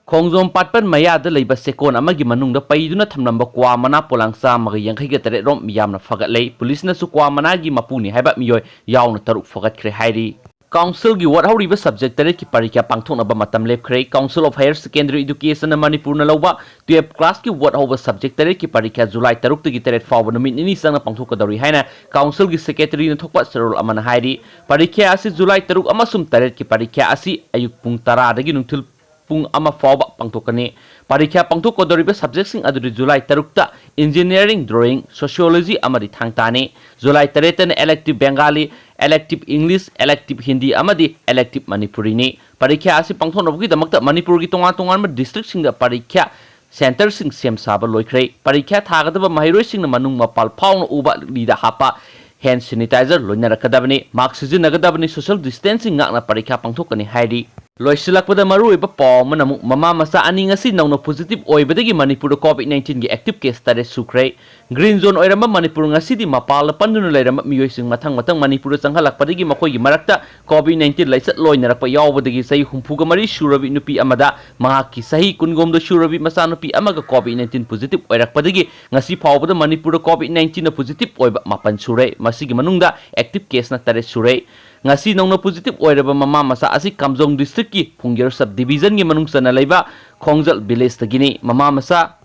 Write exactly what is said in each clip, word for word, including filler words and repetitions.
ꯈꯣꯡꯖꯣꯝ ꯄꯥꯠꯄꯟ ꯃꯌꯥꯗ ꯂꯩꯕ ꯆꯦꯛꯀꯣꯟ ꯑꯃꯒꯤ ꯃꯅꯨꯡꯗ ꯄꯩꯗꯨꯅ ꯊꯝꯂꯝꯕ ꯀ꯭ꯋꯥ ꯃꯅꯥ ꯄꯣꯂꯥꯡ ꯆꯥꯝꯃꯒ ꯌꯥꯡꯈꯩꯒ ꯇꯔꯦꯠ ꯔꯣꯝ ꯃꯤꯌꯥꯝꯅ ꯐꯒꯠꯂꯦ꯫ ꯄꯨꯂꯤꯁꯅꯁꯨ ꯀ꯭ꯋꯥ ꯃꯅꯥꯒꯤ ꯃꯄꯨꯅꯤ ꯍꯥꯏꯕ ꯃꯤꯑꯣꯏ ꯌꯥꯎꯅ ꯇꯔꯨꯛ ꯐꯒꯠꯈ꯭ꯔꯦ ꯍꯥꯏꯔꯤ꯫ ꯀꯥꯎꯟꯁꯤꯜꯒꯤ ꯋꯥꯠꯍꯧꯔꯤꯕ ꯁꯕꯖꯦꯛ ꯇꯔꯦꯠꯀꯤ ꯄꯔꯤꯈ꯭ꯌꯥ ꯄꯥꯡꯊꯣꯛꯅꯕ ꯃꯇꯝ ꯂꯦꯞꯈ꯭ꯔꯦ꯫ Council of Higher Secondary Educationꯅ ꯃꯅꯤꯄꯨꯔꯅ ꯂꯧꯕ twelve classꯀꯤ ꯋꯥꯠꯍꯧꯕ ꯁꯕꯖꯦꯛ ꯇꯔꯦꯠꯀꯤ ꯄꯔꯤꯈ꯭ꯌꯥ ꯖꯨꯂꯥꯏ ꯇꯔꯨꯛꯇꯒꯤ ꯇꯔꯦꯠ ꯐꯥꯎꯕ ꯅꯨꯃꯤꯠ ꯅꯤꯅꯤ ꯆꯪꯅ ꯄꯥꯡꯊꯣꯛꯀꯗꯧꯔꯤ ꯍꯥꯏꯅ ꯀꯥꯎꯟꯁꯤꯜꯒꯤ ꯁꯦꯀ꯭ꯔꯦꯇꯔꯤꯅ ꯊꯣꯛꯄ ꯆꯦꯔꯣꯜ ꯑꯃꯅ ꯍꯥꯏꯔꯤ꯫ ꯄꯔꯤꯈ꯭ꯌꯥ ꯑꯁꯤ ꯖꯨꯂꯥꯏ ꯇꯔꯨꯛ ꯑꯃꯁꯨꯡ ꯇꯔꯦꯠꯀꯤ ꯄꯔꯤꯈ꯭ꯌꯥ ꯑꯁꯤ ꯑꯌꯨꯛ ꯄꯨꯡ ꯇꯔꯥꯗꯒꯤ ꯅꯨꯡꯊꯤꯜ ꯄꯨꯡ ꯑꯃ ꯐꯥꯎꯕ ꯄꯥꯡꯊꯣꯛꯀꯅꯤ꯫ ꯄꯔꯤꯈ꯭ꯌꯥ ꯄꯥꯡꯊꯣꯛꯀꯗꯧꯔꯤꯕ ꯁꯕꯖꯦꯛꯁꯤꯡ ꯑꯗꯨꯗꯤ ꯖꯨꯂꯥꯏ ꯇꯔꯨꯛꯇ engineering, drawing, sociology ꯑꯃꯗꯤ ꯊꯥꯡ ꯇꯥꯅꯤ꯫ ꯖꯨꯂꯥꯏ ꯇꯔꯦꯠꯇꯅ elective Bengali, elective English, elective Hindi ꯑꯃꯗꯤ elective ꯃꯅꯤꯄꯨꯔꯤꯅꯤ꯫ ꯄꯔꯤꯈ꯭ꯌꯥ ꯑꯁꯤ ꯄꯥꯡꯊꯣꯛꯅꯕꯒꯤꯗꯃꯛꯇ ꯃꯅꯤꯄꯨꯔꯒꯤ ꯇꯣꯉꯥꯟ ꯇꯣꯉꯥꯟꯕ districtꯁꯤꯡꯗ ꯄꯔꯤꯈ꯭ꯌꯥ centreꯁꯤꯡ ꯁꯦꯝ ꯁꯥꯕ ꯂꯣꯏꯈ꯭ꯔꯦ꯫ ꯄꯔꯤꯈ꯭ꯌꯥ ꯊꯥꯒꯗꯕ ꯃꯍꯩꯔꯣꯏꯁꯤꯡꯅ ꯃꯅꯨꯡ ꯃꯄꯥꯜ ꯐꯥꯎꯅ ꯎꯕ ꯂꯤꯗ ꯍꯥꯞꯄ hand sanitizer ꯂꯣꯏꯅꯔꯛꯀꯗꯕꯅꯤ꯫ Mask ꯁꯤꯖꯤꯟꯅꯒꯗꯕꯅꯤ꯫ Social distancing ꯉꯥꯛꯅ ꯄꯔꯤꯈ꯭ꯌꯥ ꯄꯥꯡꯊꯣꯛꯀꯅꯤ ꯍꯥꯏꯔꯤ꯫ ꯂꯣꯏꯁꯤꯜꯂꯛꯄꯗ ꯃꯔꯨꯑꯣꯏꯕ ꯄꯥꯎ ꯑꯃꯅ ꯑꯃꯨꯛ ꯃꯃꯥ ꯃꯆꯥ ꯑꯅꯤ ꯉꯁꯤ ꯅꯧꯅ positive ꯑꯣꯏꯕꯗꯒꯤ ꯃꯅꯤꯄꯨꯔꯗ COVID nineteenꯒꯤ active case ꯇꯔꯦꯠ ꯁꯨꯈ꯭ꯔꯦ꯫ Green zone ꯑꯣꯏꯔꯝꯕ ꯃꯅꯤꯄꯨꯔ ꯉꯁꯤꯗꯤ ꯃꯄꯥꯟꯗ ꯄꯟꯗꯨꯅ ꯂꯩꯔꯝꯕ ꯃꯤꯑꯣꯏꯁꯤꯡ ꯃꯊꯪ ꯃꯊꯪ ꯃꯅꯤꯄꯨꯔꯗ ꯆꯪꯍꯜꯂꯛꯄꯗꯒꯤ ꯃꯈꯣꯏꯒꯤ ꯃꯔꯛꯇ COVID nineteen ꯂꯥꯏꯆꯠ ꯂꯣꯏꯅꯔꯛꯄ ꯌꯥꯎꯕꯗꯒꯤ ꯆꯍꯤ ꯍꯨꯝꯐꯨꯒ ꯃꯔꯤ ꯁꯨꯔꯕꯤ ꯅꯨꯄꯤ ꯑꯃꯗ ꯃꯍꯥꯛꯀꯤ ꯆꯍꯤ ꯀꯨꯟꯒꯍꯨꯝꯗꯣꯏ ꯁꯨꯔꯕꯤ ꯃꯆꯥꯅꯨꯄꯤ ꯑꯃꯒ COVID nineteen positive ꯑꯣꯏꯔꯛꯄꯗꯒꯤ ꯉꯁꯤ ꯐꯥꯎꯕꯗ ꯃꯅꯤꯄꯨꯔꯗ COVID nineteenꯅ positive ꯑꯣꯏꯕ ꯃꯥꯄꯟ ꯁꯨꯔꯦ꯫ ꯃꯁꯤꯒꯤ ꯃꯅꯨꯡꯗ active caseꯅ ꯇꯔꯦꯠ ꯁꯨꯔꯦ꯫ ꯉꯁꯤ ꯅꯧꯅ positive ꯑꯣꯏꯔꯕ ꯃꯃꯥ ꯃꯆꯥ ꯑꯁꯤ ꯀꯥꯝꯖꯣꯡ districtꯀꯤ ꯐꯨꯡꯒꯦꯔ sub divisionꯒꯤ ꯃꯅꯨꯡ ꯆꯟꯅ ꯂꯩꯕ ꯈꯣꯡꯖꯜ villageꯇꯒꯤꯅꯤ꯫ ꯃꯃꯥ ꯃꯆꯥ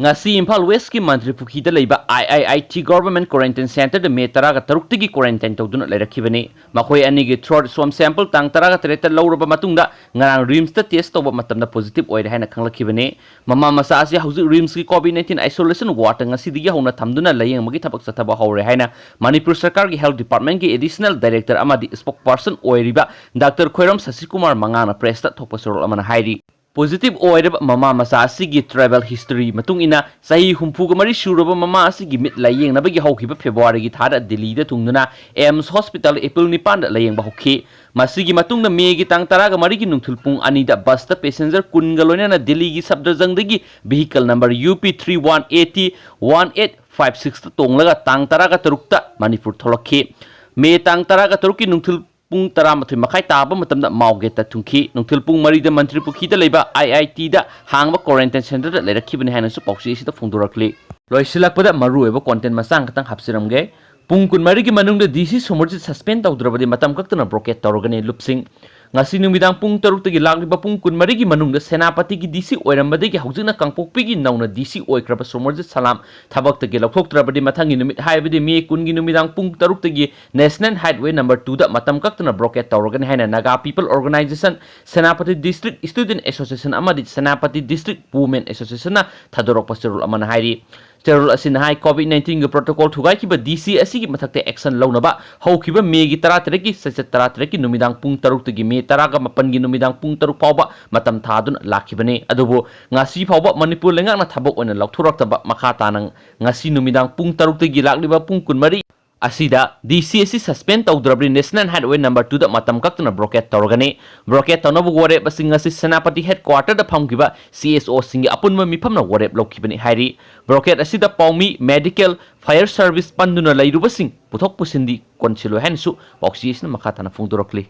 ꯉꯁꯤ ꯏꯝꯐꯥꯜ Westꯀꯤ ꯃꯟꯇ꯭ꯔꯤ ꯄꯨꯈ꯭ꯔꯤꯗ ꯂꯩꯕ I I I T Government Quarantine Centreꯗ ꯃꯦ ꯇꯔꯥꯒ ꯇꯔꯨꯛꯇꯒꯤ quarantine ꯇꯧꯗꯨꯅ ꯂꯩꯔꯛꯈꯤꯕꯅꯤ꯫ ꯃꯈꯣꯏ ꯑꯅꯤꯒꯤ throat swab sample ꯇꯥꯡ ꯇꯔꯥꯒ ꯇꯔꯦꯠꯇ ꯂꯧꯔꯕ ꯃꯇꯨꯡꯗ ꯉꯔꯥꯡ RIMSꯇ test ꯇꯧꯕ ꯃꯇꯝꯗ positive ꯑꯣꯏꯔꯦ ꯍꯥꯏꯅ ꯈꯪꯂꯛꯈꯤꯕꯅꯤ꯫ ꯃꯃꯥ ꯃꯆꯥ ꯑꯁꯤ ꯍꯧꯖꯤꯛ RIMSꯀꯤ COVID nineteen isolation wardꯇ ꯉꯁꯤꯗꯒꯤ ꯍꯧꯅ ꯊꯝꯗꯨꯅ ꯂꯥꯌꯦꯡꯕꯒꯤ ꯊꯕꯛ ꯆꯠꯊꯕ ꯍꯧꯔꯦ ꯍꯥꯏꯅ ꯃꯅꯤꯄꯨꯔ ꯁꯔꯀꯥꯔꯒꯤ Health Departmentꯀꯤ Additional Director ꯑꯃꯗꯤ spokesperson ꯑꯣꯏꯔꯤꯕ Doctor ꯈꯣꯏꯔꯝ ꯁꯁꯤꯀꯨꯃꯥꯔ ꯃꯉꯥꯡꯅ pressꯇ ꯊꯣꯛꯄ ꯆꯦꯔꯣꯜ ꯑꯃꯅ ꯍꯥꯏꯔꯤ꯫ Positive ꯑꯣꯏꯔꯕ ꯃꯃꯥ ꯃꯆꯥ ꯑꯁꯤꯒꯤ travel history ꯃꯇꯨꯡ ꯏꯟꯅ ꯆꯍꯤ ꯍꯨꯝꯐꯨꯒ ꯃꯔꯤ ꯁꯨꯔꯕ ꯃꯃꯥ ꯑꯁꯤꯒꯤ ꯃꯤꯠ ꯂꯥꯌꯦꯡꯅꯕꯒꯤ ꯍꯧꯈꯤꯕ Februaryꯒꯤ ꯊꯥꯗ ꯗꯤꯜꯂꯤꯗ ꯊꯨꯡꯗꯨꯅ AIIMS hospital April ꯅꯤꯄꯥꯟꯗ ꯂꯥꯌꯦꯡꯕ ꯍꯧꯈꯤ꯫ ꯃꯁꯤꯒꯤ ꯃꯇꯨꯡꯗ ꯃꯦꯒꯤ ꯇꯥꯡ ꯇꯔꯥꯒ ꯃꯔꯤꯒꯤ ꯅꯨꯡꯊꯤꯜ ꯄꯨꯡ ꯑꯅꯤꯗ busꯇ passenger ꯀꯨꯟꯒ ꯂꯣꯏꯅꯅ ꯗꯤꯜꯂꯤꯒꯤ ꯁꯞꯗꯔꯖꯪꯗꯒꯤ vehicle number U P three one eight one eight five sixꯇ ꯇꯣꯡꯂꯒ ꯇꯥꯡ ꯇꯔꯥꯒ ꯇꯔꯨꯛꯇ ꯃꯅꯤꯄꯨꯔ ꯊꯣꯛꯂꯛꯈꯤ꯫ ꯃꯦ ꯇꯥꯡ ꯇꯔꯥꯒ ꯇꯔꯨꯛꯀꯤ ꯅꯨꯡꯊꯤꯜ ꯄꯨꯡ ꯇꯔꯥꯃꯥꯊꯣꯏ ꯃꯈꯥꯏ ꯇꯥꯕ ꯃꯇꯝꯗ ꯃꯥꯎ ꯒꯦꯠꯇ ꯊꯨꯡꯈꯤ꯫ ꯅꯨꯡꯊꯤꯜ ꯄꯨꯡ ꯃꯔꯤꯗ ꯃꯟꯇ꯭ꯔꯤ ꯄꯨꯈ꯭ꯔꯤꯗ ꯂꯩꯕ ꯑꯥꯏ ꯑꯥꯏ ꯇꯤꯗ ꯍꯥꯡꯕ quarantine centreꯗ ꯂꯩꯔꯛꯈꯤꯕꯅꯤ ꯍꯥꯏꯅꯁꯨ ꯄꯥꯎꯆꯦ ꯑꯁꯤꯗ ꯐꯣꯡꯗꯣꯔꯛꯂꯤ꯫ ꯂꯣꯏꯁꯤꯜꯂꯛꯄꯗ ꯃꯔꯨꯑꯣꯏꯕ content ꯃꯆꯥ ꯈꯛꯇꯪ ꯍꯥꯞꯆꯔꯝꯒꯦ꯫ ꯄꯨꯡ ꯀꯨꯟꯃꯔꯤꯒꯤ ꯃꯅꯨꯡꯗ ꯗꯤ ꯁꯤ ꯁꯣꯃꯔꯖꯤꯠ suspend ꯇꯧꯗ꯭ꯔꯕꯗꯤ ꯃꯇꯝ ꯀꯛꯇꯅ blockade ꯇꯧꯔꯒꯅꯤ꯫ ꯂꯨꯞꯁꯤꯡ꯫ ꯉꯁꯤ ꯅꯨꯃꯤꯗꯥꯡ ꯄꯨꯡ ꯇꯔꯨꯛꯇꯒꯤ ꯂꯥꯛꯂꯤꯕ ꯄꯨꯡ ꯀꯨꯟꯃꯔꯤꯒꯤ ꯃꯅꯨꯡꯗ ꯁꯦꯅꯥꯄꯇꯤꯒꯤ ꯗꯤ ꯁꯤ ꯑꯣꯏꯔꯝꯕꯗꯒꯤ ꯍꯧꯖꯤꯛꯅ ꯀꯥꯡꯄꯣꯛꯄꯤꯒꯤ ꯅꯧꯅ ꯗꯤ ꯁꯤ ꯑꯣꯏꯈ꯭ꯔꯕ ꯁꯣꯃꯔꯖꯤꯠ ꯁꯂꯥꯝ ꯊꯕꯛꯇꯒꯤ ꯂꯧꯊꯣꯛꯇ꯭ꯔꯕꯗꯤ ꯃꯊꯪꯒꯤ ꯅꯨꯃꯤꯠ, ꯍꯥꯏꯕꯗꯤ ꯃꯦ ꯀꯨꯟꯒꯤ ꯅꯨꯃꯤꯗꯥꯡ ꯄꯨꯡ ꯇꯔꯨꯛꯇꯒꯤ National Highway number twoꯗ ꯃꯇꯝ ꯀꯛꯇꯅ blockade ꯇꯧꯔꯒꯅꯤ ꯍꯥꯏꯅ Naga People Organization, Senapati District Student Association ꯑꯃꯗꯤ Senapati District Women Associationꯅ ꯊꯥꯗꯣꯔꯛꯄ ꯆꯦꯔꯣꯜ ꯑꯃꯅ ꯍꯥꯏꯔꯤ꯫ ꯆꯦꯔꯣꯜ ꯑꯁꯤꯅ ꯍꯥꯏ, COVID nineteenꯒꯤ protocol ꯊꯨꯒꯥꯏꯈꯤꯕ ꯗꯤ ꯁꯤ ꯑꯁꯤꯒꯤ ꯃꯊꯛꯇ action ꯂꯧꯅꯕ ꯍꯧꯈꯤꯕ ꯃꯦꯒꯤ ꯇꯔꯥꯇꯔꯦꯠꯀꯤ ꯆꯩꯆꯠ ꯇꯔꯥꯇꯔꯦꯠꯀꯤ ꯅꯨꯃꯤꯗꯥꯡ ꯄꯨꯡ ꯇꯔꯨꯛꯇꯒꯤ ꯃꯦ ꯇꯔꯥꯒ ꯃꯥꯄꯟꯒꯤ ꯅꯨꯃꯤꯗꯥꯡ ꯄꯨꯡ ꯇꯔꯨꯛ ꯐꯥꯎꯕ ꯃꯇꯝ ꯊꯥꯗꯨꯅ ꯂꯥꯛꯈꯤꯕꯅꯤ꯫ ꯑꯗꯨꯕꯨ ꯉꯁꯤ ꯐꯥꯎꯕ ꯃꯅꯤꯄꯨꯔ ꯂꯩꯉꯥꯛꯅ ꯊꯕꯛ ꯑꯣꯏꯅ ꯂꯧꯊꯣꯔꯛꯇꯕ ꯃꯈꯥ ꯇꯥꯅ ꯉꯁꯤ ꯅꯨꯃꯤꯗꯥꯡ ꯄꯨꯡ ꯇꯔꯨꯛꯇꯒꯤ ꯂꯥꯛꯂꯤꯕ ꯄꯨꯡ ꯀꯨꯟꯃꯔꯤ ꯑꯁꯤꯗ ꯗꯤ ꯁꯤ ꯑꯁꯤ suspend ꯇꯧꯗ꯭ꯔꯕꯗꯤ National Highway number twoꯗ ꯃꯇꯝ ꯀꯛꯇꯅ blockade ꯇꯧꯔꯒꯅꯤ꯫ Blockade ꯇꯧꯅꯕ ꯋꯥꯔꯦꯞ ꯑꯁꯤ ꯉꯁꯤ ꯁꯦꯅꯥꯄꯇꯤ headquarterꯗ ꯐꯝꯈꯤꯕ ꯁꯤ ꯑꯦꯁ ꯑꯣꯁꯤꯡꯒꯤ ꯑꯄꯨꯟꯕ ꯃꯤꯐꯝꯅ ꯋꯥꯔꯦꯞ ꯂꯧꯈꯤꯕꯅꯤ ꯍꯥꯏꯔꯤ꯫ Blockade ꯑꯁꯤꯗ ꯄꯥꯎꯃꯤ, medical, fire service ꯄꯟꯗꯨꯅ ꯂꯩꯔꯨꯕꯁꯤꯡ ꯄꯨꯊꯣꯛ ꯄꯨꯁꯤꯟꯗꯤ ꯀꯣꯟꯁꯤꯜꯂꯣꯏ ꯍꯥꯏꯅꯁꯨ ꯄꯥꯎꯆꯦ ꯑꯁꯤꯅ ꯃꯈꯥ ꯇꯥꯅ ꯐꯣꯡꯗꯣꯔꯛꯂꯤ꯫